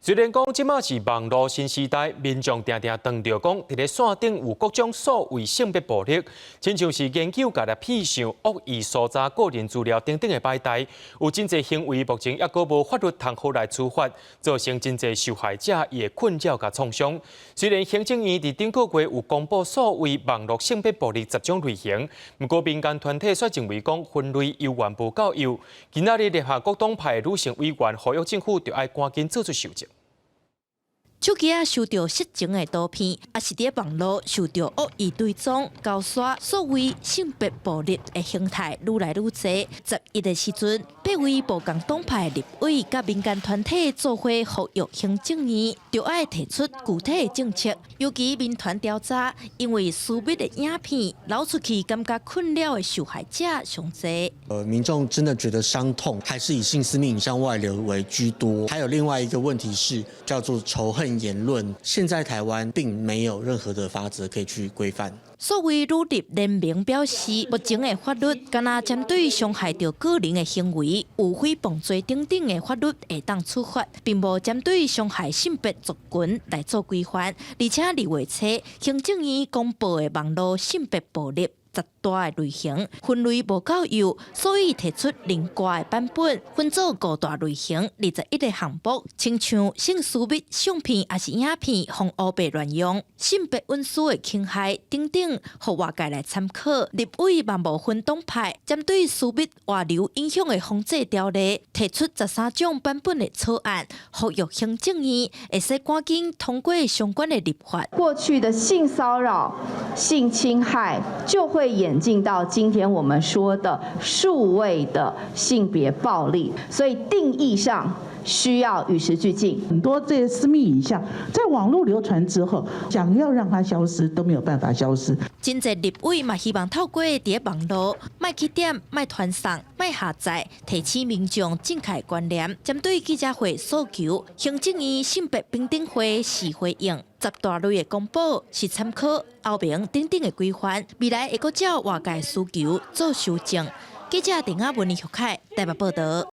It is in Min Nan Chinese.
雖然講這馬是網路新時代，民眾定定當著講，佇咧線頂有各種所謂性別暴力，親像是研究共痞相、惡意搜查個人資料等等的擺態，有真濟行為目前猶閣無法律通好來處罰，造成真濟受害者伊的困擾佮創傷。雖然行政院佇頂個月有公布所謂網路性別暴力十種類型，毋過民間團體卻認為講分類猶原無夠幼。今仔日立法各黨派女性委員呼籲政府著愛趕緊做出修正。手機仔收著色情的圖片，抑是佇網路受著惡意追蹤、勾刷，所謂性別暴力的形態愈來愈濟。11的時陣，八位無仝黨派立委佮民間團體做伙呼籲行政院，著愛提出具體的政策。尤其民團調查，因為私密的影片流出去，感覺困擾的受害者上濟。民眾真的覺得傷痛，還是以性私密影像外流為居多。還有另外一個問題是叫做仇恨言論，現在台灣並沒有任何的法則可以去規範。數位女立聯盟表示，目前的法律敢若針對傷害著個人的行為，有誹謗罪等等的法律會當處罰，並無針對傷害性別族群來做規範。而且2月初，行政院公布的網路性別暴力十大的類型分類無夠幼，所以提出另外的版本，分做五大類型，21個項目，親像性私密相片抑是影片，予烏白亂用、性別隱私的侵害等等，予外界來參考。立委嘛無分黨派，針對私密外流影響的防制條例，提出13種版本的草案，呼籲行政院會使趕緊通過相關的立法。過去的性騷擾、性侵害就會演進到今天我們說的數位的性別暴力，所以定義上需要與時俱進。很多這些私密影像在網絡流傳之後，想要讓它消失都沒有辦法消失。真濟立委嘛希望透過佇網路，莫去點、莫傳送、莫下載，提醒民眾正確觀念。針對記者會訴求，行政院性別平等會是回應。十大類的公布是參考歐盟等等的規範，未來會閣照外界需求做修正。記者鄧亞文、李玉凱台北報道。